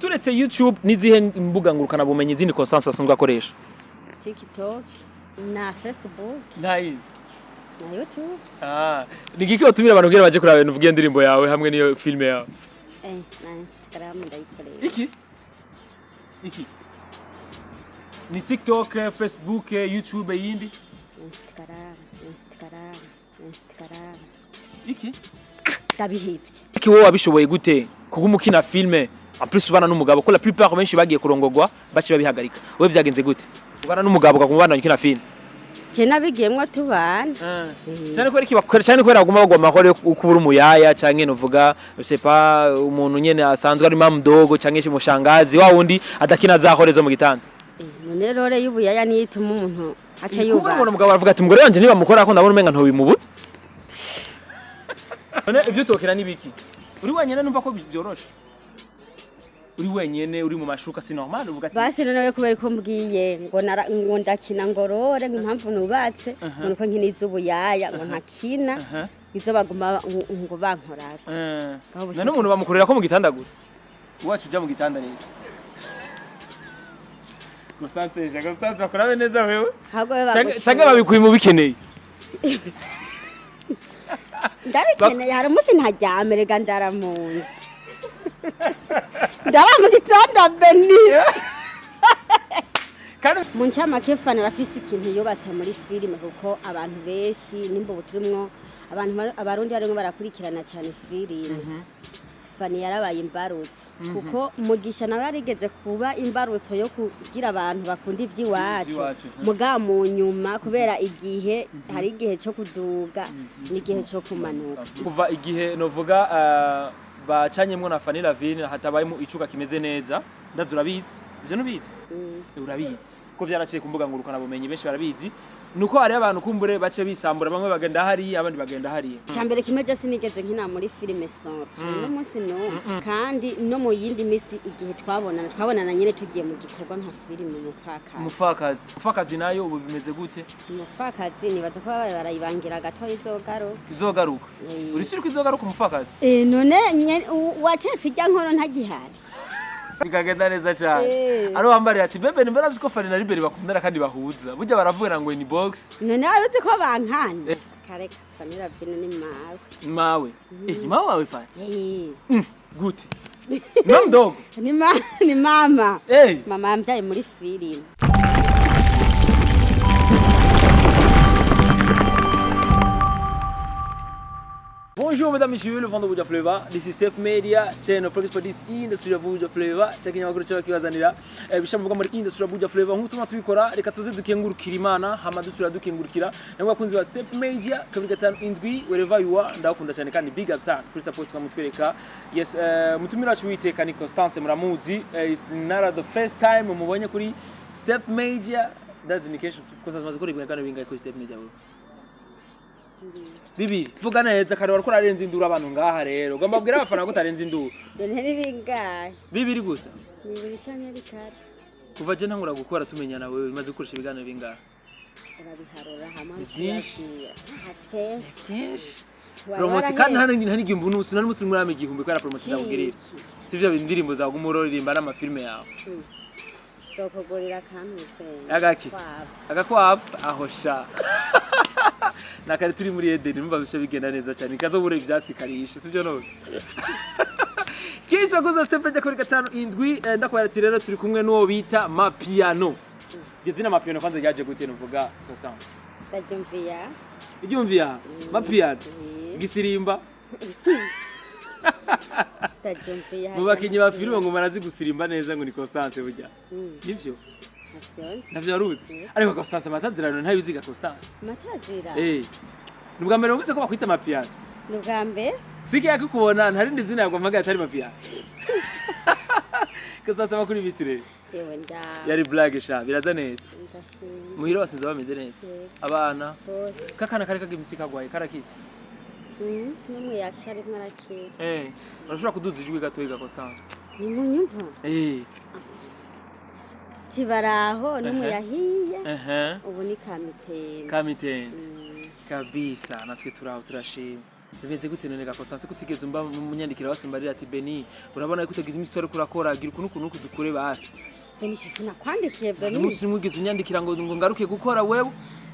Turetse YouTube, n'izihe mbuga ngurukana bumenyi zindi Constance asanzwe akoresha? TikTok na Facebook. Nta yindi? Na YouTube. Ah, ni giki utumira abantu kugira baje kuraba ibintu, uvuge indirimbo yawe hamwe n'iyo filme yawe? Na Instagram ndayikoresha. Iki iki ni TikTok, Facebook, YouTube, yindi? Instagram, Instagram, Instagram. Iki? Ndabihevye. Iki wowe wabishoboye gute kuko umukina filme, en plus ubana n'umugabo? Ko la plupart benshi bagiye kurongogwa baci babihagarika, wowe vyagenze gute ubana n'umugabo ukaguma ubandanya ukina filme? Je nabigiyemwo tubana. Cyane kubera iki bakora, cyane kubera baguma bagwa amahoro yo kubura umuyaya, canke novuga, je sais pas, umuntu nyene asanzwe ari mdogo canke mushangazi wa wundi adakina za hore zo mu gitanda. None rore y'ubuyaya niyo ituma umuntu aca Kubura yubaha? Ubona umugabo aravuga ati: "Umugore wanje ntibamukora ko ndabona umenga ntobimubuze." None ivyo utokera nibiki uri wenyene? Numva ko byoroshe uri wenyene, uri mu mashuka, si normal uvuga ati... Basi none we kubera ko mbwiye ngo ngo ndakina ngorore, ngo impamvu nubatse ngo nuko nkina iz'ubuyaya, ngo ntakina izo baguma ngo bankorako. Aho None umuntu bamukorera ko mu gitanda gusa, iwacu uja mu gitanda rero? Constance, Constance, bakurabe neza wewe. Ahubwo we Canke babikuye mu bikeneye. Ndabikeneye. Hari umunsi ntaryame rega, ndara mu nzu, ndara mu gitanda benisi. Kandi Mu ncamake, Fana arafise ikintu yubatse muri filime, kuko abantu benshi nimba ubu turimwo abantu Abarundi barimwo barakurikirana cyane filime. Fani yarabaye imbarutso, kuko Mugisha nawe yarigeze kuba imbarutso yo kugira abantu bakunda ivy'iwacu. Ivy'iwacu, Muga mu nyuma, kubera igihe, hari igihe cyo kuduga n'igihe cyo kumanuka. Kuva igihe novuga bacanyemwo na Fanny Lavine hatabayemo icuka kimeze neza, ndazi urabizi ivyo, nubizi, urabizi ko vyaraciye ku mbuga ngurukana bumenyi, benshi barabizi. Nuko hariho abantu kumbure bace bisambura, bamwe bagenda hariya, abandi bagenda hariya. Cyambere kimwe, je sinigeze nkina muri filime soro n'umunsi n'umwe, kandi no mu yindi misi igihe twabonana, twabonana nyine tugiye mu gikorwa nka filime Umupfakazi. Umupfakazi, Umupfakazi nayo ubu bimeze gute? Umupfakazi nibaza ko babaye barayibangira gato, izogaro. Izogaruka? Eh. Uri sure ko izogaruka, Umupfakazi? None watetse irya nkono ntagihari? Bikagenda neza cyane. Eh. Ari wambariye ati: "Bebe, nimba nazi ko Fanny na Liberi bakundana kandi bahuza, burya baravuga ngo ni box." None wari uzi ko bankanye kareka? Fanny Lavine ni mawe. Mawe, ni mawe wawe Fanny? Eh. Gute, ni mdogo? Ni mama. Mama yambyaye muri filime. Bonjour mesdames, messieurs, le vent de Buja Flavor. This is Step Media, channel focus for this industry of Buja Flavor. Chakinyamakuru cyo kibazanira bishamuvuga muri industry of Buja Flavor. Nk'uko tuma tubikora, reka tuze dukengurukira Imana, hama dusubira dukengurukira namwe bakunzi ba Step Media 257, wherever you are, ndakunda cyane kandi big up sana kuri support twamutwereka. Yes, mutumira wacu witeka ni Constance, muramuzi. It's not the first time mubonye kuri Step Media. That's indication Constance maze gukora ibiganiro bingahe kuri Step Media wewe? Bibiri. Vuga neza kare, wariko urarenza induru abantu ngaha rero ugomba kubwira abafana ko utarenza induru. None ni bingahe? Bibiri gusa. Bibiri canke bitatu. Kuva je ntangura gukora tumenyana, wewe bimaze gukoresha ibiganiro bingahe? Urabiharura hamwe. Ni vyinshi. Ah, vyinshi. Byinshi. Wari Promotion kandi waraheze. nta n'igihumbi n'umunsi, nta n'umunsi umwe urama igihumbi kubera promotion ndakugirira. Ciki. Sivyo, indirimbo zawe uguma uroririmba n'amafilme yawe. Zokugurira akantu nsenga. Agaki? Kwavu. Agakwavu aho sha nakare turi muri Edeni, numva bishe bigenda neza cyane, kazobura ivyatsi karishe, sivyo? None kisha kuza Step Media kuri 57, ndakubwira ati rero turi kumwe n'uwo bita Mapiano. Iryo zina Mapiano kwanza ryaje gute, nuvuga Constance? Ndaryumviya. Iryumviye aha, Mapiano? Eh. Gisirimba. Ndaryumviye. Mu bakinyi ba filime ngo barazi gusirimba neza ngo ni Constance, burya nivyo? Ntavyonzi. Navyo waruzi? Ariko Constance, amatazirano ntayo uziga, Constance? Matazira? Eh, ni ubwa mbere wumvise ko bakwita Mapiano? Ni ubwa mbere. Siki yakukubona nta rindi zina yagwamaga atari Mapiano. Constance, amakuru y'ibisi rero? Yewe nda. Yari blague sha, biraza neza? Ndashima. Muhira basinze bameze neza? Yego. Abana? Bose. Kakana kari kagimisi kagwaye karakitse? N'umwe yasha arimwo arakira. Eh, urashobora kuduza ijwi gatoyi ga Constance? Ni mu nyumva. Eh. Tibaraho n'umwe Ehe. yahiye. Ehe. Ubu ni kamitende. Kamitende kabisa, natwe turaho turashima. Bimeze gute none ga Constance, kutigeze umba munyandikira basumbarira ati: "Beni, urabona ko utagize imisi ariko urakora, gira ukuntu ukuntu dukure basi." Benishi, sinakwandikiye, Beni. Umunsi umwe ugeze unyandikira ngo ngaruke gukora wewe?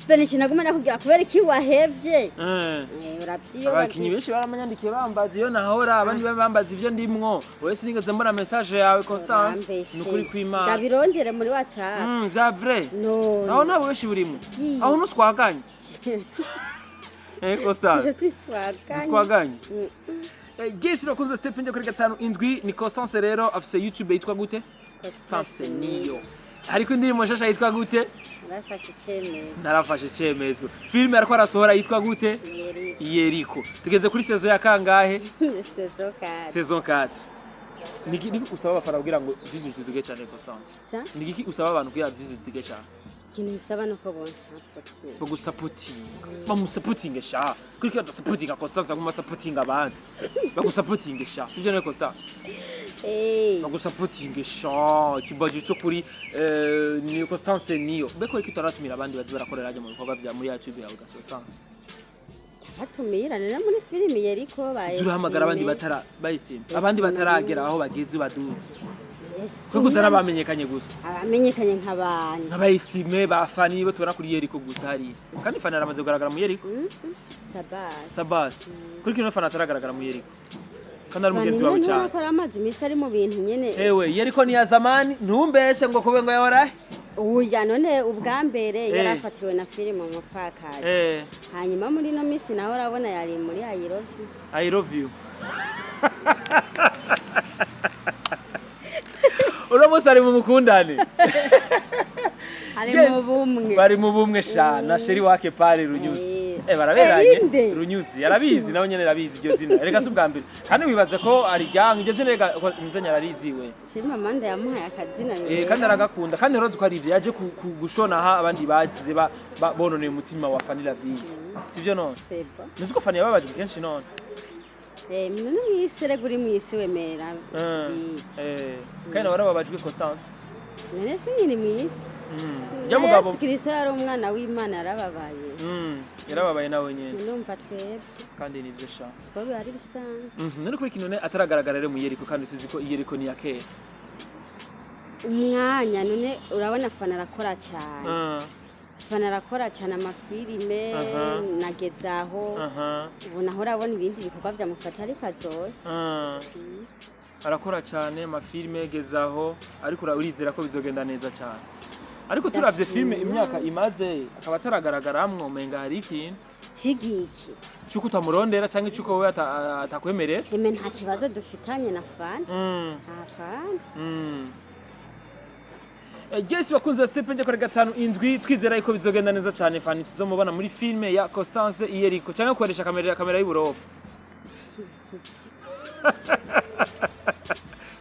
Benishi, naguma nakubwira kubera iki wahevye. Eh. Uravyiyobagiza. Abakinyi benshi baramanyandikiye bambaza iyo nahora, abandi bambaza ivyo ndimwo. Wewe sinigeze mbona message yawe, Constance, ni ukuri kw'Imana. Ndabirondere muri WhatsApp. Vya vrai? No. Aho ntabwo benshi burimo. Yi. Aho nuswaganye, Constance? Siswaganye. Nuswaganye. Gesi bakunze step njye kuri 57 ni Constance. Rero afise YouTube yitwa gute? Constance niyo. Hariko indirimbo nshasha yitwa gute? Narafashe icyemezo. Narafashe icyemezo. Filime ariko arasohora yitwa gute? Yeri. Yeriko. Tugeze kuri saison ya kangahe? Saison 4. Saison 4. Niki usaba abafana kugira ngo visit tuge cyane, Constance? Sa? Niki usaba abantu kugira visit tuge cyane? Ikintu bisaba nuko bonsapotinga. Bagusapotinga, bamusapotinge sha. Kuri kiyo badasapotinga Constance, baguma sapotinga abandi. Bagusapotinge sha, sivyo ne, Constance? Eh. Bagusapotinge sha. Ikibazo cyo kuri ni Constance niyo beko iki taratumira abandi bazi barakorera hajya mu bikorwa vya muri YouTube yawe ga Constance. Batumira none muri filimi yeriko ba Zurahamagara abandi Estime. batara bayistime, abandi bataragera aho bageze baduze, Estime. kuko uzana bamenyekanye gusa. Abamenyekanye nk'abantu. Nk'abayistime ba Fani bo tubona kuri Yeriko gusa hariya, kandi Fani aramaze kugaragara mu Yeriko. Sabasi. Sabasi kuri kino Fani ataragaragara mu Yeriko kandi ari mugenzi wawe cyane. Ko amaze iminsi ari mu bintu nyene. Ewe, Yeriko ni ya zamani, ntumbeshe ngo kube ngo yahora. Uya none ubwa mbere yarafatiriwe na filime Umupfakazi. Hanyuma muri ino minsi nawe urabona yari muri I love you. I love you. Uno munsi ari mu mukundane. Ari Yes. mu bumwe. Bari mu bumwe sha na chéri wake pale Runyuzi. Baraberanye. Inde. Runyuzi arabizi, nawe nyene arabizi iryo zina. Reka si ubwa mbere kandi wibaza ko ari ryanga iryo zina, reka nzenya arariziwe. Chimamanda yamuhaye akazina. Kandi aragakunda, kandi urazi ko ari ivyo yaje gushona aha abandi basize bononeye umutima wa Fanny Lavine, sivyo none? Sebo. Nzi ko Fanny yababajwe kenshi none. None mw'isi rega uri mw'isi wemera biki. Kandi nawe warababajwe, Constance. None si nkiri mw'isi? Ya Na mugabo. Yesu Kristo yari umwana w'Imana, yarababaye. Yarababaye nawe nyene. Ndumva twebwe Kandi nivyo sha. ko biba ari bisanzwe. None kuri kino ataragaragara rero mu Yeriko, kandi tuzi ko Yeriko ni ya kera. Umwanya none urabona Fana arakora cyane. Fana arakora cyane amafilime. Nagezaho. Ubu naho urabona ibindi bikorwa byamufata, ariko azoza. Arakora cyane amafilime gezaho, ariko urizera ko bizogenda neza cyane, ariko turavye filime imyaka imaze akaba ataragaragaramwo, umenga hari ikintu Kigiki. cy'uko utamurondera canke cy'uko wowe atakwemerera. Eme, nta kibazo dufitanye na Fana. Nta Fana. Yes, bakunze step njye kuri 57, twizera yuko bizogenda neza cyane. Fani tuzomubona muri filme ya Constance Iyeriko, cyangwa gukoresha kamera y'uburofu.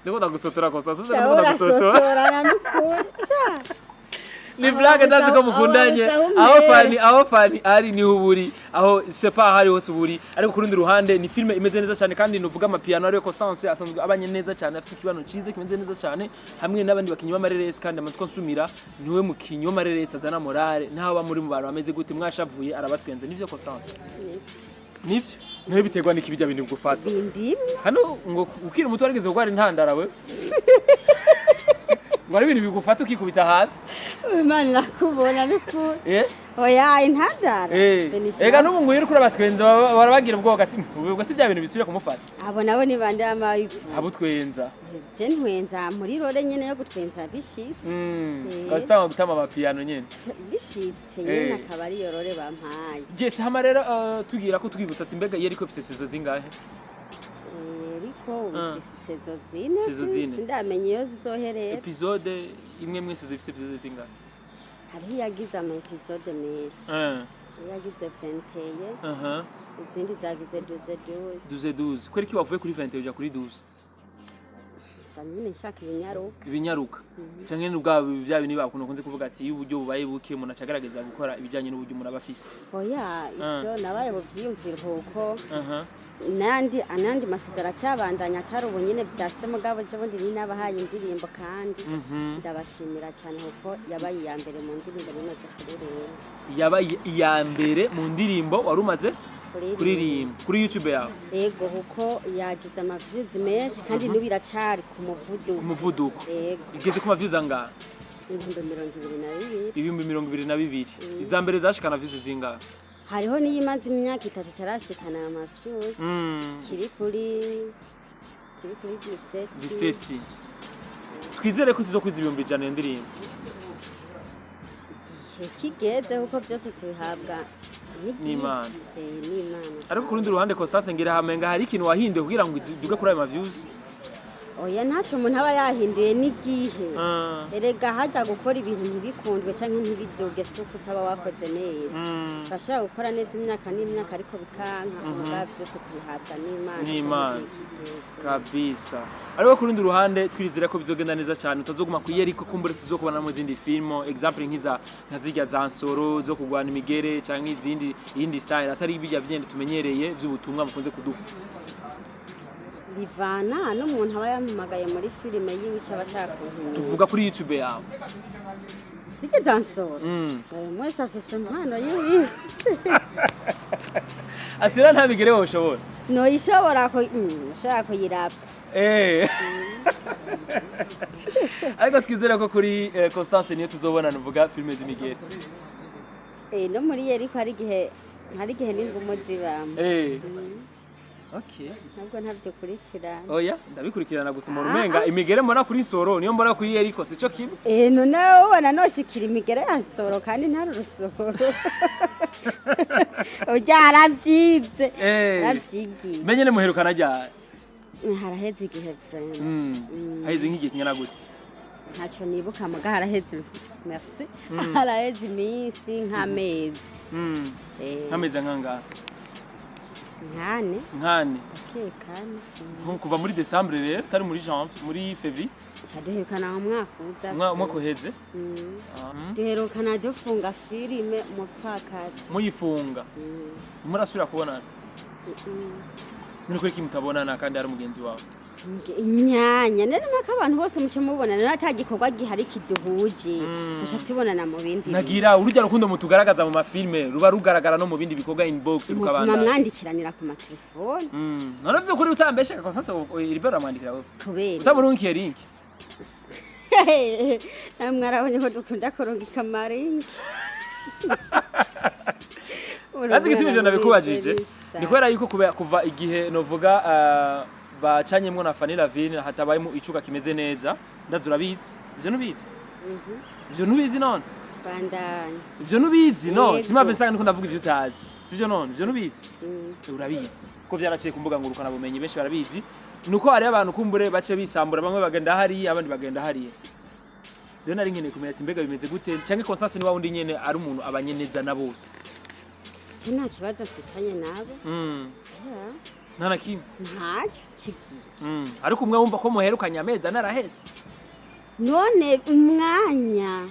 Ndiko ndagusotora, Constance, ndiko ndagusotora. Urasotorana n'ukuri sha. Ni blague, ndazi ko mukundanye. Aho Aho umpere. Fani, aho Fani ari niho uburi, aho sepa aho ari hose uburi. Ariko ku rundi ruhande ni filme imeze neza cyane, kandi nuvuga amapiano ariyo Constance asanzwe abanye neza cyane, afite ikibano cyiza kimeze neza cyane hamwe n'abandi bakinyi b'amareresi. Kandi amatwi nsumira niwe mukinyi w'amareresi azana morale, naho aba muri mu bantu bameze gute mwashavuye arabatwenze. Nivyo, Constance? Nivyo. Niwe biterwa n'iki bijya bintu gufata? Bindimwe. Hano ngo ukiri muto warigeze kurwara intandara we, ngo ari ibintu bigufata ukikubita hasi. Imana irakubona n'ukuri. Oya, intandara. Benishima. Ega n'ubu ngo iyo uriko urabatwenza barabagira ubwoba ati: "Ubwo si bya bintu bisubira kumufata?" Abo nabo ni bande bamabivuga? Abo utwenza. Je ntwenza muri role nyene yo gutwenza bishitse. Ukazitanga gutama amapiyano nyene. Bishitse nyene, akaba ariyo role bampaye. Yes, hama rero tugira ko twibutsa ati mbega iyo ariko ifise saison zingahe? Ariko ubu ifise saison 4. Saison 4. Sindamenya iyo zizoherera. Episode imwe mwese zifise episode zingahe? Hariho iyagize ama episode menshi, iyagize 21. Izindi zagize 12 12. 12 12. Kweri ki wavuye kuri 20 uja kuri 12? Mba nyine nshaka ibinyaruka. Ibinyaruka canke n'ubwa bya bintu bakuntu kunze kuvuga ati iyo uburyo bubaye buke umuntu acagaragaza gukora ibijanye n'uburyo umuntu aba afise. Oya, ibyo nabaye buvyiyumvira kuko nandi anandi masezerano aracyabandanya, atari ubu nyine bya se, mugabo je bundi ni nabahaye indirimbo, kandi ndabashimira cyane kuko yabaye iya mbere mu ndirimbo nimaze kuririmba. Yabaye iya mbere mu ndirimbo wari umaze. Kuririmba. Kuririmba kuri YouTube yawe? Ego, kuko yagize ama views menshi kandi n'ubu iracari ku muvuduko. Ku muvuduko. Ego. Igeze ku ma views angahe? 22,000. 22,000. Iza mbere zashikana views zingahe? Hariho n'iyimaze imyaka 3 itarashikana ama views, kiri kuri 17. 17. Twizere ko tuzokwiza 100,000 iyo ndirimbo. Igihe kigeze, kuko byose tubihabwa n'igihe. N'Imana. Eh, n'Imana. Ariko ku rundi ruhande, Constance, ngira hamenga hari ikintu wahinduye kugira ngo uduge kuri ayo ma views. Oya, ntacyo umuntu aba yahinduye, n'igihe. Erega hajya gukora ibintu ntibikundwe canke ntibiduge si uko utaba wakoze neza. Bashobora gukora neza imyaka n'imyaka ariko bikanka. Mugabo byose tubihabwa n'Imana canke N'Imana. igihe kigeze. Kabisa. Ariko ku rundi ruhande twirizera ko bizogenda neza cyane, utazoguma ku Yeriko, kumbure tuzokubona mu zindi filmo, example nkiza nka zirya za Nsoro zo kurwana imigere cyangwa izindi, iyindi style atari bijya byende tumenyereye by'ubutumwa mukunze kuduha. Bivana n'umuntu aba yampamagaye muri filime yiwe icyo aba ashaka kuntumisha. Tuvuga kuri YouTube yawe. Zirya za Nsoro. Mwese afise impano yiwiwe. Ati rero nta migere wowe ushobora? Noyishobora ku ushobora kuyirapa. Ariko twizere ko kuri Constance niyo tuzobona nuvuga filime z'imigere. No muri Yeriko hari igihe n'ingumu zibamo. Okay. Ntabwo ntabyo kurikirana. Oya, ndabikurikirana gusa umuntu umenga imigere mbona kuri Nsoro niyo mbona kuri Yeriko sico kimwe. None ubona noshikira imigere ya Nsoro kandi ntari urusoro? Urya arabyize. Arabyigiye. Menye ne muherukana ryari? Haraheze igihe vraiment. Haheze nk'igihe kingana gute? Ntacyo nibuka, muga haraheze, merci, haraheze iminsi nk'amezi. Nk'amezi ankangahe? Nkane. Nkane? Ndakekane. Nko kuva muri Décembre rero, tari muri janvier, muri février. Ca duherukana mu mwaka uza. Umwaka uheze. Duherukana dufunga filime Umupfakazi. Muyifunga ntimurasubira kubonana? None kuri ki mutabonana kandi ari mugenzi wawe? Imyanya none mpaka abantu bose muce mubonana, rero ata gikorwa gihari kiduhuje gusa tubonana mu bindi. Nagira urujya rukundo mutugaragaza mu mafilme ruba rugaragara no mu bindi bikorwa inbox muvuma rukabandanya. Mwandikiranira ku matelefone. None vyo kuri utambesheka, Constance Libero aramwandikira wewe? Kubera Utamurungikiye link? Namwe mwarabonye ko dukunda kurungika amarinki. Nazi igituma ivyo ndabikubajije ni kubera yuko kuva igihe novuga bacanyemwo na Fanny Lavine hatabayemo icuka kimeze neza. Ndazi urabizi ivyo, nubizi ivyo, nubizi none? Bandanya. Ivyo nubizi no? Yego. Simave nsanga ndiko ndavuga ivyo utazi, sivyo? None ivyo nubizi? Urabizi ko vyaraciye ku mbuga ngurukana bumenyi, benshi barabizi. Nuko hariho abantu kumbure bace bisambura, bamwe bagenda hariya, abandi bagenda hariya. Rero nari nkeneye kumenya ati mbega bimeze gute, canke Constance ni wa wundi nyene ari umuntu abanye neza na bose? Je nta kibazo mfitanye nabo. Yeah. Nta na kimwe? Ntacyo kigiye. Ariko umwe wumva ko muherukanye amezi 4 arahetse. None umwanya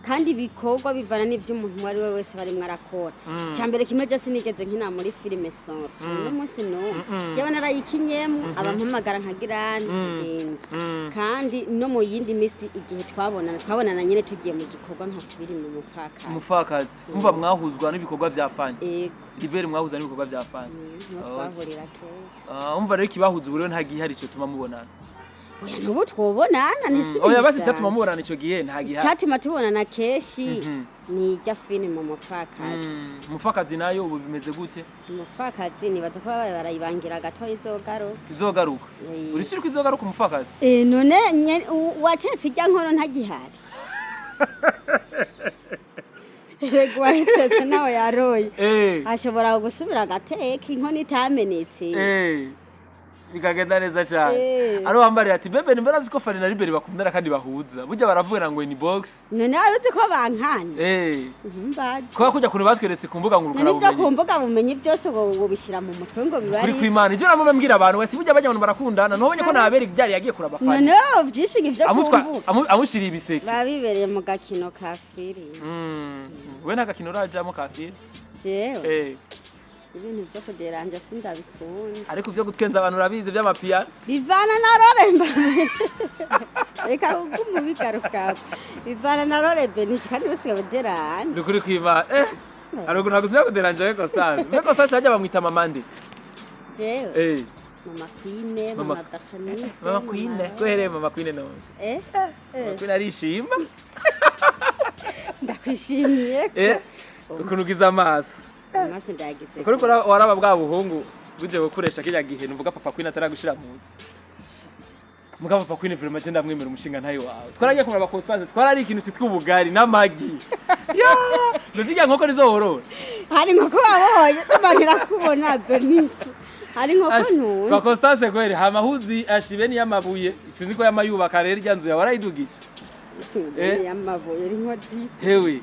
kandi ibikorwa bivana n'ibyo umuntu uwo ari we wese barimwo arakora. Icya mbere kimwe, je sinigeze nkina muri filime Soro uno munsi n'umwe. Yaba narayikinyemwo, abampamagara nkagira nkagenda. Kandi no mu yindi misi igihe twabonana, twabonana nyine tugiye mu gikorwa nka filime Umupfakazi. Umupfakazi. Umva, mwahuzwa n'ibikorwa vya Fani. Ego. Libere mwahuza n'ibikorwa vya Fani. Niho twahurira kenshi. Ah, umva rero ikibahuza ubu rero nta gihari cyo tuma mubonana. Oya, n'ubu twobonana ntisi. Oya basi, icyatuma mubonana ico gihe nta gihari. Icyatuma tubonana kenshi ni irya filime Umupfakazi. Umupfakazi nayo ubu bimeze gute? Umupfakazi nibaza ko babaye barayibangira gato, izogaruka. Izogaruka? Eh. Uri sure ko izogaruka Umupfakazi? None watetse irya nkono ntagihari? Erega uwayitetse nawe yaroye. Ashobora gusubira agateka inkono itamenetse. Bikagenda neza cyane. Ari wambariye ati bebe nimba nazi ko Fani na Libere bakundana kandi bahuza, burya baravugana ngo ni box. None wari uzi ko bankanye? Mbazi. Kuba kujya kuntu batweretse ku mbuga None ngurukana ibyo ku bumenyi. mbuga bumenyi byose ngo ubishyira mu mutwe ngo biba Kuri ari kwimana ibyo namwe mbwira abantu ati burya bajya abantu barakundana, ntubonye ko nabere byari yagiye kuraba Fani? None vyishinga ibyo ku Amutwa mbuga. Amushiriye ibiseke. Baba bibereye mu gakino ka filime. We nta gakino urajamo ka filime? Jewe ibintu byo kuderanja sindabikunda. Ariko ivyo gutwenza abantu urabizi, by'amapiyano. Bivana na role mba, reka kugumu bigarukako, bivana na role benishi kandi bose baderanje. Dukuri kwimana. Hari ukuntu nagusubira kuderanja we Constance. Mbe Constance hajya bamwita mama nde? Jewe? Eh. Mama Queen, Mama- mama Bernice. Mama Queen, ko mama Queen none? Eh. Mama Queen arishima. Ndakwishimiye ko. Eh, ukuntu ugize amaso. Amaso ndayagize. Kuri kora waraba bwa buhungu buje gukoresha kirya gihe nuvuga papa Queen ataragushira mu nzu. Mugabo papa Queen vraiment je ndamwemera, umushinga ntayo wawe. Twaragiye kumuraba Constance, twarari ikintu cyitwa ubugari n'amagi. Ya, ndazirya nkoko nizo worora. Hari inkoko wabonye tumanira kubona Bernice, hari inkoko ntunze. Kwa Constance kweri hama huzi ashibeni y'amabuye, sinzi ko yamayubaka rero irya nzu yawe arayidugije. Bene y'amabuye uri inkozi. Hewe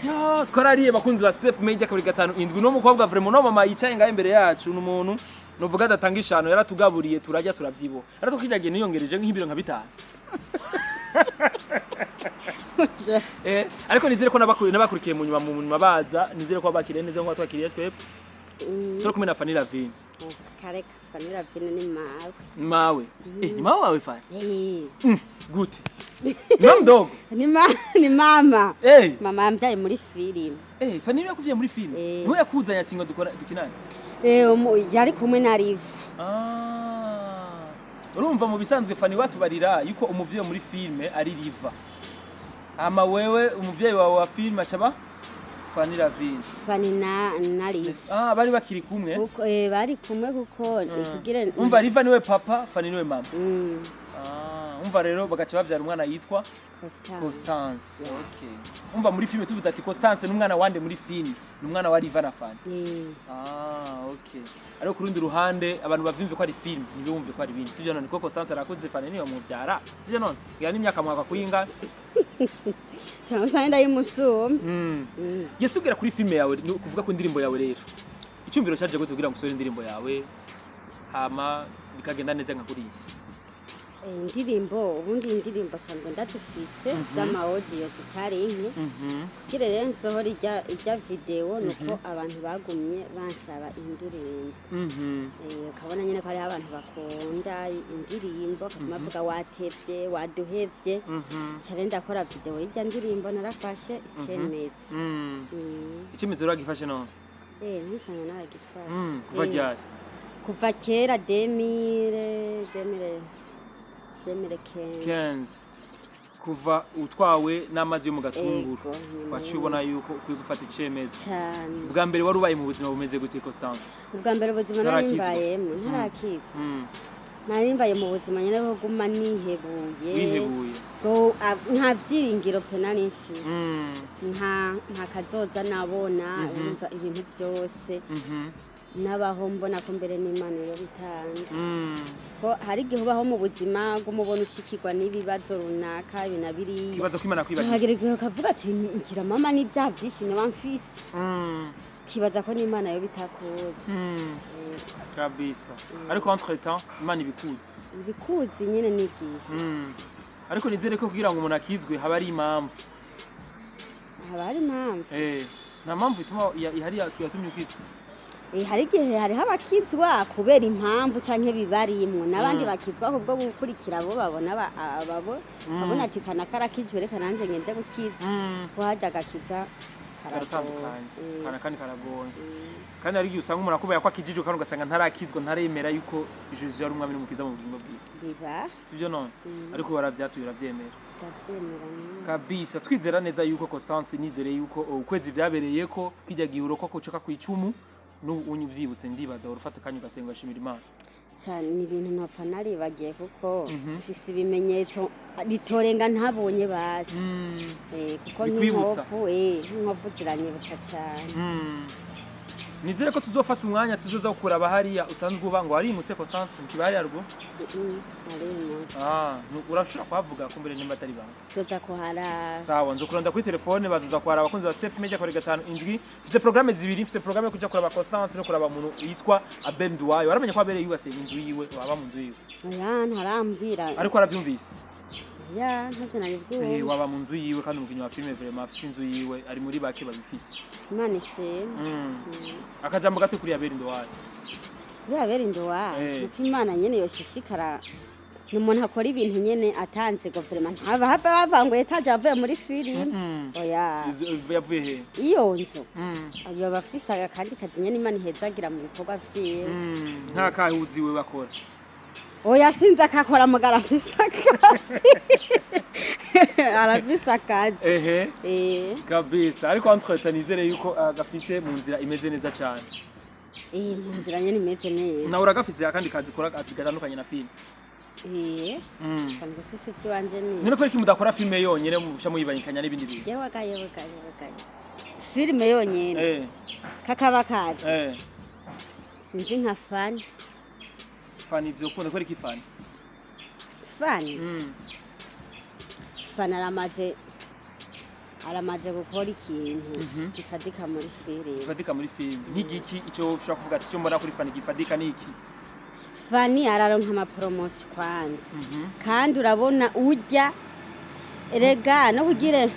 ya, twarariye bakunzi ba Step Media 257. No mukobwa vraiment, no mama yicaye ngaho imbere yacu, ni umuntu nuvuga adatanga ishano, yaratugaburiye turajya turavyibuha, ariko kirya gihe niyongereje nk'ibiro nka 5. Ariko nizere ko nabakurikiye mu nyuma baza, nizere ko bakiriye neza nkuko twakiriye twebwe. Turi kumwe na Fanny Lavine. Kare Fanny Lavine ni mawe. Mawe, ni mawe wawe Fanny? Eh. Gute, ni mama mdogo? Ni mama. Mama yambyaye muri filime. Fanny niwe yakuvye muri filime? Eh. Niwe yakuzanye ati ngo dukora dukinane? Eh, yari kumwe na Riva. Ah. Urumva mu bisanzwe Fanny watubarira yuko umuvyeyi muri filime ari Riva. Ama wewe umuvyeyi wawe wa filime acaba Fanny Lavine. Fanny na Riva. Ah, bari bakiri kumwe. Kuko bari kumwe kuko kugira Umva, Riva niwe papa, Fanny niwe mama. Mm. Ah, umva rero bagaca bavyara umwana yitwa Constance. Constance. Okay. Umva muri filime tuvuze ati Constance n'umwana wande muri filime, ni umwana wa Riva na Fanny. Eh. Ah, okay. Ariko ku rundi ruhande abantu bavyumve ko ari film, ntibumve ko ari ibindi. Sivyo none? Ko Constance arakuze, Fanny niyo muvyara. Sivyo none? Ngira n'imyaka mwaka kuyinga. Cyangwa usanga ndayimusumbye. Yes, tubwira kuri filime yawe, ni kuvuga ku ndirimbo yawe rero. Icyumviro cyaje gute kugira ngo usore indirimbo yawe hama bikagenda neza nka kuriya? Indirimbo, ubundi indirimbo asanzwe ndazifise z'ama audio zitari nke. Kugira rero nsohora ijya video nuko abantu bagumye bansaba indirimbo. Ukabona nyine ko hariho abantu bakunda indirimbo, akaguma avuga watevye, waduhevye. Nca rero ndakora video y'irya ndirimbo, narafashe icemezo. Icyemezo rero wagifashe none? Eh, ntisanga naragifashe. Kuva ryari? Kuva kera, 2015. 15. Kuva utwawe n'amazi yo mu gatunguru. Ego, nyuma. Waciye ubona yuko ukwiye gufata icemezo. Cyane. Bwa mbere wari ubaye mu buzima bumeze gute, Constance? Ubwa mbere ubuzima nari Utarakizwa? mbayemo ntarakizwa, nari mbaye mu buzima nyine bwo guma nihebuye. Wihebuye. Nta vyiringiro pe nari mfise. Nta kazoza nabona, urumva ibintu byose nabaho mbona ko mbere n'Imana iyo bitanze, ko hari igihe ubaho mu buzima bw'umubona ushikirwa n'ibibazo runaka, ibi na biriya. Kibazo ko Imana kwibagiwe. Hagera igihe ukavuga ati ngira mama n'ibyaha byinshi naba mfise, ukibaza ko n'Imana yo bitakuzi. Kabisa. Ariko entre temps Imana ibikuzi. Ibikuzi nyine n'igihe. Ariko nizere ko kugira ngo umuntu akizwe haba ari impamvu. Haba hari impamvu. Nta mpamvu ituma ihari yatumye ukizwa? Hari igihe hariho abakizwa kubera impamvu canke bibarimwo, n'abandi bakizwa kubwo gukurikira abo babona ababo babona ati kana karakijwe, reka nanje ngende gukizwa, ko harya agakiza Karatandukanye. karagoye. Kana kandi karagoye. Kandi hari igihe usanga umuntu akubaya ko akijijwe kandi ugasanga ntarakizwa, ntaremera yuko Jésus ari umwami n'umukiza mu bugingo bwiwe. Biba. Sivyo none? Ariko waravyatuye uravyemera. Ndavyemera nyene. Kabisa. Twizera neza yuko Constance, nizere yuko ukwezi vyabereye ko kijya gihe urokwa kucoka ku icumu n'ubu unyu uvyibutse, ndibaza urufata akanya ugasenga ugashimira Imana. Cane, ni ibintu ntopfa naribagiye kuko mfise ibimenyetso ritorenga ntabonye basi. Kuko Bikwibutsa. nk'inkovu ziranyibutsa cane. Nizere ko tuzofata umwanya tuzoza kuraba hariya usanzwe uba, ngo warimutse Constance, mu kibari haruguru. Arimutse. Ah, urashobora kuhavuga ko mbere nimba atari banga? Zoza kuharaba. Sawa, nzokuranda kuri telefone bazoza kuharaba abakunzi ba Step Media 257. Mfise programme zibiri, mfise programme yo kuja kuraba Constance no kuraba umuntu yitwa Abel Nduwayo. Waramenye ko Abel yubatse inzu yiwe, waba mu nzu yiwe? Oya, ntarambwira. Ariko aravyumvise? Oya, ntavyo nari bwumve. Waba mu nzu yiwe, kandi umukinyi wa filime vraiment afise inzu yiwe, ari muri bake babifise. Imana ishimwe. Akajambo gato kuri Abel Nduwayo. Kuri Abel Nduwayo, nuko Imana nyene yoshishikara Ni umuntu akora ibintu nyene atanze guverinoma, ntaba hava bavanguye etaje avuye muri filime, oya. Yavuye he? Iyo nzu yoba afise akandi kazi nyene Imana ihezagira mu bikorwa vyiwe. Nta kahuzi we bakora? Oya, sinzi akakora, mugara afise akazi, arafise akazi. Ehe. Eh. Kabisa, ariko entre nizere yuko gafise mu nzira imeze neza cyane. Eh, mu nzira nyene imeze neza. Nawe uragafise akandi kazi kora gatandukanye na filime? Eh, sanzwe mfise ivy'iwanje ni None ko iki mudakora filime yonyene, musha muyibangikanya n'ibindi bintu? Yewe ga, yewe ga, yewe ga, filime yonyene kakaba kazi. Sinzi nka Fani. Fani ivyo kunda kubera iki Fani? Fani, Fani aramaze gukora ikintu gifatika muri filime. Gifatika muri filime nk'igiki? Ico ushobora kuvuga ati icyo mbona kuri Fani gifatika ni iki? Fani araronka amapromotion kwanza, kandi urabona urya erega no kugire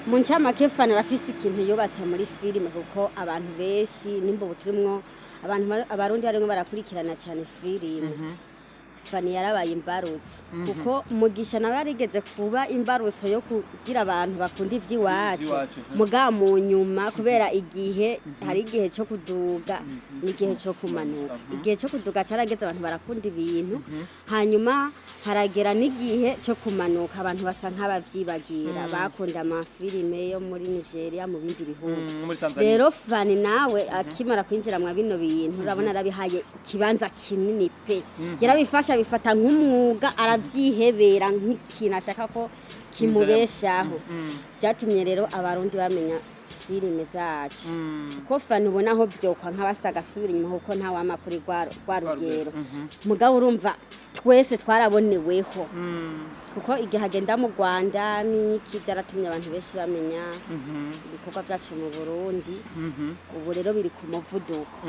mu ncamake, Fani arafise ikintu yubatse muri filime, kuko abantu benshi nimba ubu turimwo abantu abarundi barimwo barakurikirana cyane filime, Fani yarabaye imbarutso, kuko Mugisha nawe yarigeze kuba imbarutso yo kugira abantu bakunda ivy'iwacu. Ivy'iwacu, Muga mu nyuma, kubera igihe, hari igihe cyo kuduga n'igihe cyo kumanuka. Igihe cyo kuduga carageze, abantu barakunda ibintu, hanyuma haragera n'igihe cyo kumanuka, abantu basa nk'abavyibagira, bakunda amafilime yo muri Nigeria, mu bindi bihugu. Muri Tanzania. Rero Fani nawe akimara kwinjira mwa bino bintu, urabona arabihaye ikibanza kinini pe, yarabifasha, abifata nk'umwuga, arabyihebera nk'ikintu ashaka ko kimubeshaho. Byatumye rero abarundi bamenya filime zacu, kuko Fani ubona aho vyokwa nk'abasa agasubira inyuma, kuko nta wama kuri rwa rugero. Mugabo urumva twese twaraboneweho, kuko igihe agenda mu Rwanda n'iki, byaratumye abantu benshi bamenya ibikorwa byacu mu Burundi. Ubu rero biri ku muvuduko,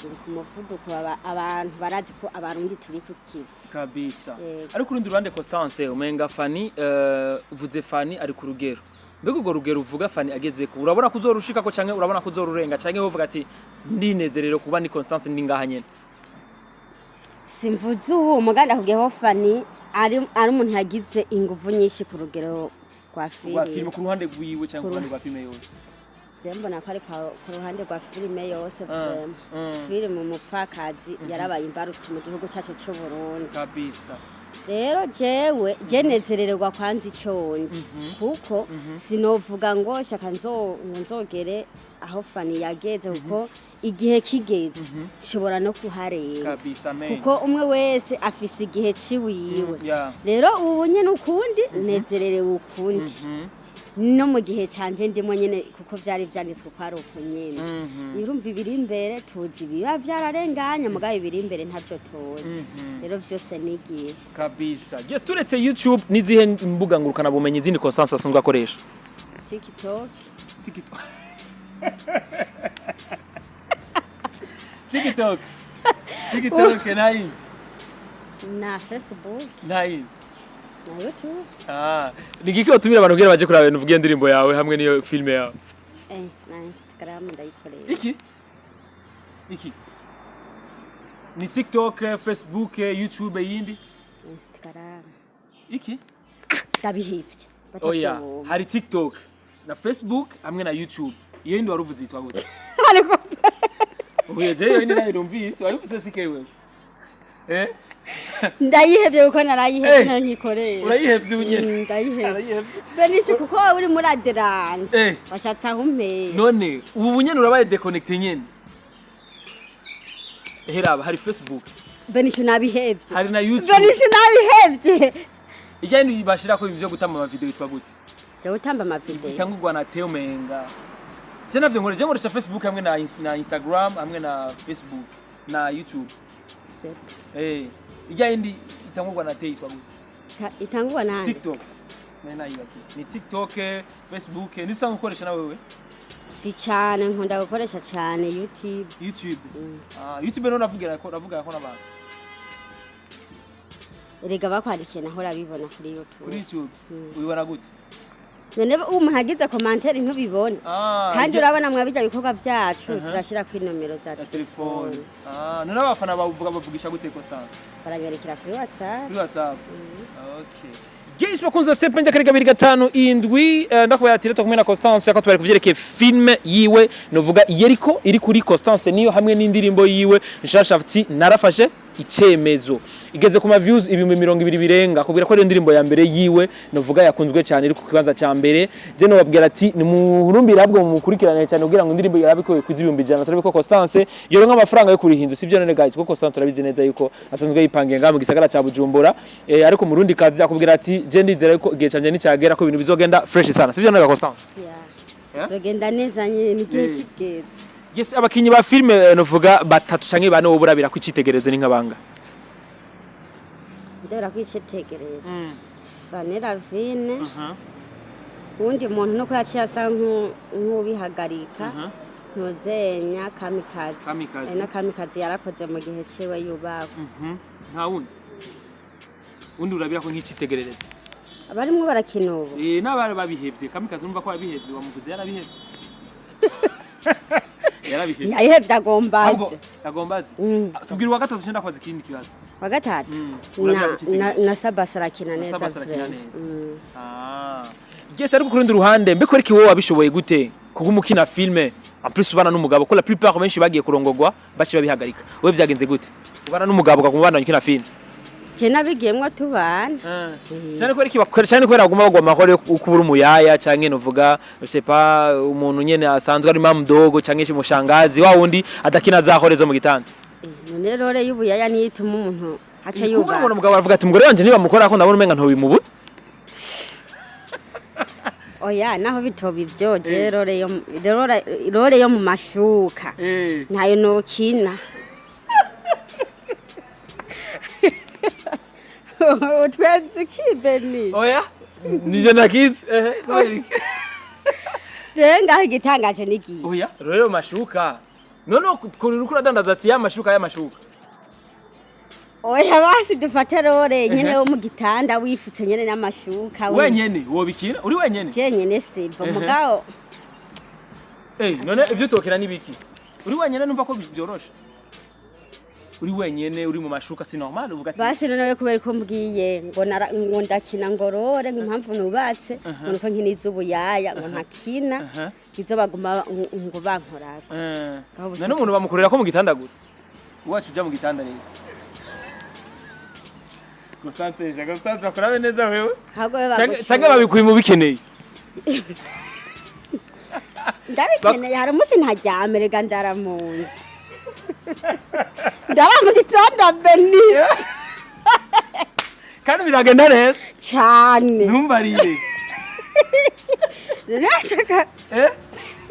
biri ku muvuduko, abantu barazi ko abarundi turi ku kivi. Kabisa. Yego. Ariko urundi ruhande, Constance, umenga Fani, uvuze Fani ari ku rugero. Mbega urwo rugero uvuga Fani agezeko, urabona ko uzorushikako canke urabona ko uzorurenga, canke wovuga ati ndinezerero kuba ni Constance, ndi ngaha nyene? Simvuze ubu, umuganda akubwiyeho Fani ari umuntu yagize inguvu nyinshi ku rugero rwa Rwa filime. filime ku ruhande rwiwe canke ku ruhande rwa filime yose? Je mbona ko ari ku ruhande rwa filime yose. Vraiment, filime Umupfakazi yarabaye imbarutso mu gihugu cyacu c'u Burundi. Rero jewe je nezerererwa kwanza ico ndi, kuko sinovuga ngo shaka ngo nzogere aho Fani yageze, kuko igihe kigeze nshobora no kuharenga. Kabisa, amen. Kuko umwe wese afise igihe ciwiwe. Rero ubu nyene ukundi nezererewe, ukundi no mu gihe canje ndimo nyene, kuko vyari vyanditswe ko ari uko nyene. Urumva ibiri imbere tuzi, biba vyararenganye, mugabo ibiri imbere ntavyo tuzi. Rero vyose n'igihe. Kabisa. Yes, turetse YouTube, nizihe mbuga ngurukana bumenyi zindi Constance asanzwe akoresha? TikTok. TikTok, TikTok, TikTok nayindi? Na Facebook. Nayindi? Na YouTube. Ah, ni giki watumira abantu kugira baje kuraba ibintu uvuga indirimbo yawe hamwe n'iyo filime yawe? Na Instagram ndayikoresha. Iki iki ni TikTok, Facebook, YouTube, yindi? Instagram. Iki? Ndabihevye. Oya. Batavyumva. Hari TikTok na Facebook hamwe na YouTube. Iyo yindi waruvuze yitwa gute? Ariko Oya, je iyo yindi nayo numvise waruvuze sike wewe? Ndayihevye kuko narayihevye. Eh. Nayo nkikoresha. Urayihevye unyene? Ndayihevye. Arayihevye. Benishe, kuko wowe uri muri aderanje. Washatse aho umpera. None ubu bunyene urabaye déconnecté nyene. Heraba hari Facebook. Benishe, nabihevye. Hari na YouTube. Benishe, nabihevye. Ijya yindi bashirako ibintu vyo gutamba ama video yitwa gute? Jewe utamba amavideo? Itangurwa na Theo Menga. Je navyo nkore, je nkoresha Facebook hamwe na Instagram hamwe na Facebook na YouTube. Ijya yindi itangurwa na Theo yitwa gute? Itangurwa nande? TikTok. Nari nayibagiwe. Ni TikTok, Facebook, ni usanzwe ukoresha na wewe? Si cyane, nkunda gukoresha cyane YouTube. YouTube. Ah, YouTube no navugira ko n'abantu. Erega bakwandikiye naho urabibona kuri YouTube. Kuri YouTube. Ubibona gute? None umuntu agize commentaire ntubibone? Ah, Kandi urabona mwabijya bikorwa byacu turashyira ku inomero za ya telefone. telefone. Ah, none abafana bavuga, bavugisha gute, Constance? Baranyarikira kuri WhatsApp. Kuri WhatsApp. Okay. Yes, bakunze Step Media kari 257. Ndakubwira ati rero kumwe na Constance yako tubari kuvyerekeye film yiwe, novuga Yeriko iri kuri Constance niyo, hamwe n'indirimbo yiwe nshasha ati "Narafashe icemezo", igeze ku ma views 20,000 birenga. Kubwira ko ari indirimbo ya mbere yiwe novuga yakunzwe cyane, iri ku kibanza ca mbere. Je no babwira ati nimuhurumbira ahubwo mumukurikirane cyane kugira ngo indirimbo yarabiko kwiza 100,000, turabe ko Constance yoronka amafaranga yo kuriha inzu, sivyo? None guys, kuko Constance turabizi neza yuko asanzwe yipangiye ngaha mu gisagara ca Bujumbura, ariko murundi kazi akubwira ati je ndizera yuko igihe canje nicagera ko ibintu bizogenda fresh sana, sivyo none Constance? Yeah. Yeah? Zogenda neza nyine igihe Eh. kigeze. Yes, abakinyi ba filme novuga batatu canke bane wowe urabira ko icitegererezo ni nk'abanga? Ndabera kwicitegereza Fanny Lavine, uwundi muntu nuko yaciye asa nk'ubihagarika, ntuzenya Kamikazi. Kamikazi. Na Kamikazi yarakoze mu gihe ciwe, yubakwa. Nta wundi undi urabira ko nk'icitegererezo? Abarimwo barakina ubu? Eh, n'abari babihevye. Kamikazi urumva ko yabihevye, wamuvuze yarabihevye. Yarabihevye. Yayihevye agombaze. Ahubwo agombaze. Tubwira uwa gatatu, cyenda kwaza ikindi kibazo. Wa gatatu Urabira na, kwicitegererezo. na Sabasi arakina neza. Sabasi arakina Vraiment. neza. Ah. Yes, ariko ku rundi ruhande mbe kwereka wowe wabishoboye gute kuko umukina filme en plus ubana n'umugabo, ko la plupart benshi bagiye kurongogwa baci babihagarika? Wowe vyagenze gute ubana n'umugabo ukaguma ubana ukina filme? Je nabigiyemwo tubana. Cyane kubera iki bakora, cyane kubera baguma bagwa amahoro yo kubura umuyaya, canke novuga je sais pas, umuntu nyene asanzwe ari mamu dogo canke umushangazi wa wundi adakina za hore zo mu gitanda. None role y'ubuyaya niyo ituma umuntu aca Kuba yubaha? ubona umugabo aravuga ati umugore wanje niba mukora ko ndabona umenga ntobimubutse. Oya, naho bitoba ivyo, je role yo mu mashuka ntayo nokina. Utwenze kibeni? Oya, nije nakize ehe. Rero ngaho igitangaje nigiye. Oya, rero mashuka none kuri uriko uradandaza ati ya mashuka, ya mashuka. Oya, basi dufate role nyene yo mu gitanda wifutse nyene n'amashuka. Wenyene wobikina uri wenyene? Je nyene simba mugabo. None ivyo utokera nibiki uri wenyene? Numva ko byoroshe uri wenyene uri mu mashuka, si normal uvuga ati Basi none we kubera ko mbwiye ngo ngo ndakina ngorore, ngo impamvu nubatse ngo nuko nkiniza ubuyaya, ngo ntakina izo baguma ngo bankorako. Aho None umuntu bamukorera ko mu gitanda gusa, wacu uja mu gitanda rero. Constance, ja Constance bakurabe neza wewe. Ahubwo we Canke babikuye mu bikeneye. Ndabikeneye. Hari umunsi ntaryame rega, ndara mu nzu, ndara mu gitanda benisi. Kandi biragenda neza? Cane. Ntumbarire. Rero Eh?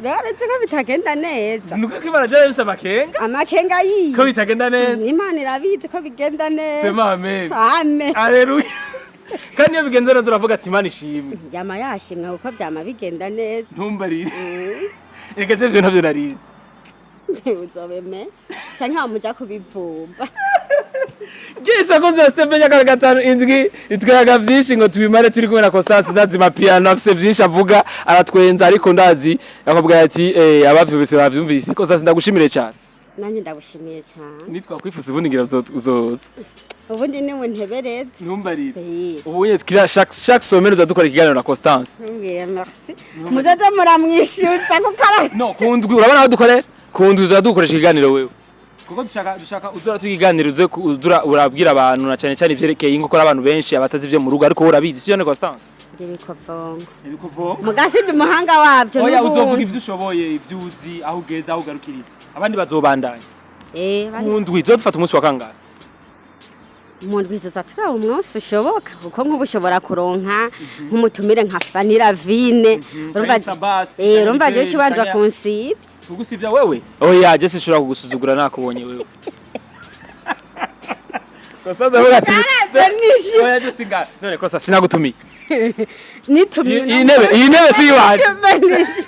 rero uretse ko bitagenda neza. Nuko ko Imana byari bisa amakenga. Amakenga yiye. Ko bitagenda neza. Imana irabizi ko bigenda neza. Sema amen. Amen. Haleluya. Kandi iyo bigenze neza uravuga ati Imana ishimwe. Byama yashimwe kuko byama bigenda neza. Ntumbarire. Reka je ivyo ntavyo narizi. Uzobeme canke wamuja kubivumba. Gisa koze Step Media 57 itwaga vyinshi ngo tubimare turi kumwe na Constance. Ndazi mapiano afise vyinshi avuga, aratwenza, ariko ndazi akabwira ati abavyumvise bavyumvise. Constance, ndagushimire cyane. Nanjye ndagushimiye cyane. Nitwa kwifuza ubundi ngira uzoza. Ubundi niwe ntebereze. Ntumbarire. Eh. Ubu nyine kira chaque semaine uzadukora ikiganiro na Constance. Ntumbwire merci, muzoze muramwishyuza kuko No kundwi, urabona aho dukorera, kundwi uzadukoresha ikiganiro wewe, kuko dushaka uzora tukiganira, uze uzura urabwira abantu na cyane cyane ivyerekeye ingo, ko abantu benshi abatazi ivyo mu rugo, ariko wowe urabizi, sivyo ne Constance? Ibikovongo. Ibikovongo. Mugasi ndi umuhanga wabyo. Oya, uzovuga n'ubundi. ivyo ushoboye, ivyo uzi, aho ugeze, aho ugarukiriza, abandi bazobandanya. Eh. Kundwi uzodufata umunsi wa kangahe? Mu ndwi ziza turaba umunsi ushoboka, kuko nk'ubu ushobora kuronka nk'umutumire nka Fanny Lavine, urumva. Canke Sabasi, Urumva canke jewe ubanza canke- kunsivya. Kugusivya wewe? Oya, je sinshobora kugusuzugura nakubonye wewe. Constance avuga ati Benishe. oya, je singa none Constance sinagutumiye. Nitumiye. Iyi ntebe si iwacu. Benishe.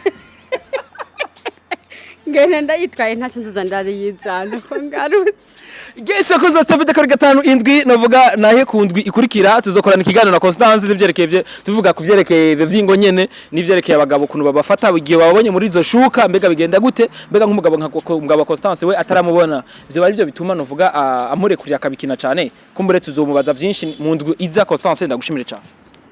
Ngene ndayitwaye, ntacyo nzoza ndayizana ko ngarutse. Gese ko zose kuri gatanu indwi, novuga nahe ku ndwi ikurikira tuzokorana ikiganiro na Constance n'ivyerekeye tuvuga ku vyerekeye ivyo vyingo nyene n'ivyerekeye abagabo, ukuntu babafata igihe babonye muri izo shuka. Mbega bigenda gute? Mbega nk'umugabo nka umugabo wa Constance we ataramubona, ivyo bari byo bituma novuga amurekurira akabikina cane. Kumbure tuzomubaza vyinshi mu ndwi iza. Constance, ndagushimire cane.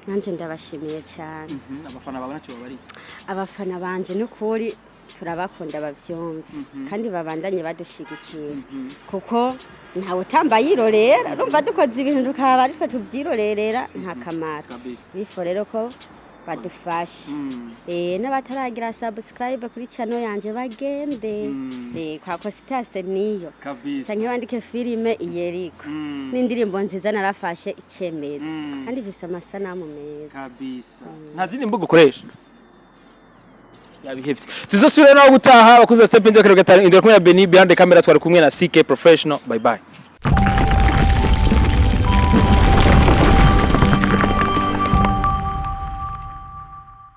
Nanjye ndabashimiye cyane. Abafana bawe naco babari. Abafana banje n'ukuri turabakunda, bavyumva kandi babandanye badushigikira, kuko ntawe utamba yirorera. Urumva dukoze ibintu tukaba aritwe tuvyirorerera, nta kamaro. Kabisa. Bifo rero ko badufashe, n'abataragira subscribe kuri channel yanje bagende kwa Constance niyo Kabisa. canke bandike filime Iyeriko, n'indirimbo nziza narafashe icemezo kandi ifise amasanamu meza. Kabisa. Nta zindi mbuga ukoresha? Yabihevye. Tuzosubira nawe gutaha, abakozi ba Step Media, kare gatanu indwi, kumwe na Beni behind the camera, twari kumwe na CK Professional. Bye bye.